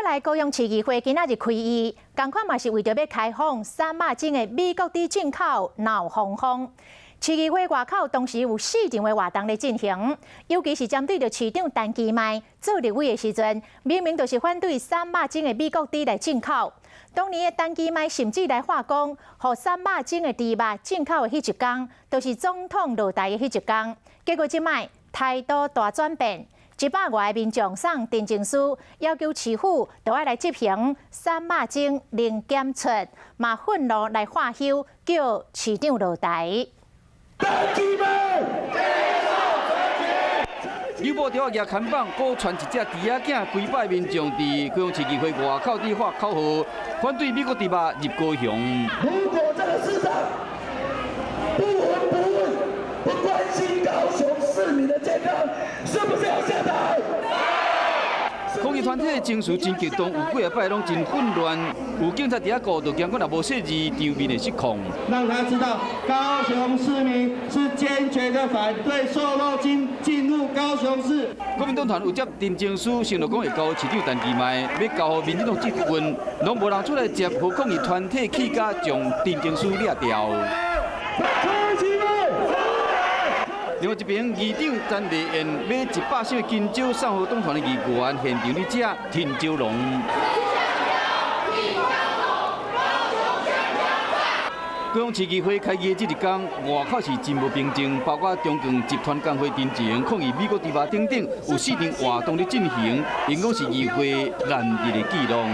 來高雄市議會今仔日開議，仝款嘛是為著欲開放瘦肉精的美國豬進口鬧風風。市議會外口當時有四場的活動咧進行，尤其是針對著市長陳其邁做立委的時陣，明明就是反對瘦肉精的美國豬來進口。當年的陳其邁甚至來話講，予瘦肉精的豬肉進口的彼一工，就是總統落台的彼一工。結果這擺態度大轉變。100外个民眾送陳情書，要求市府都愛來執行瘦肉精零檢出，嘛憤怒來喝休，叫市長落台。扭布條仔舉看板，閣傳一隻豬仔囝，幾百民眾佇高雄市議會外口佇喊口號，反對美國豬肉入高雄。如果這個市長不聞不問，不關心高雄市民的健康，是不是要下台？抗議團體的情緒真激動，有幾仔擺攏真混亂，有警察佇遐顧，就驚講若無細緻，場面會失控。讓他知道，高雄市民是堅決的反對瘦肉精進入高雄市。國民黨團有接陳情書，承諾講會交市長陳其邁，欲交予民進黨這份，攏無人出來接，予抗議團體氣甲將陳情書掠掉。另外一邊，議長詹麗燕買100箱的金蕉送予黨團的議員，現場咧食甜蕉龍。高雄市議會開議的這一天，外口是真無平靜，包括中鋼集團工會陣前抗議美國豬肉等等，有四場活動咧進行，𪜶講是議會難得的記錄。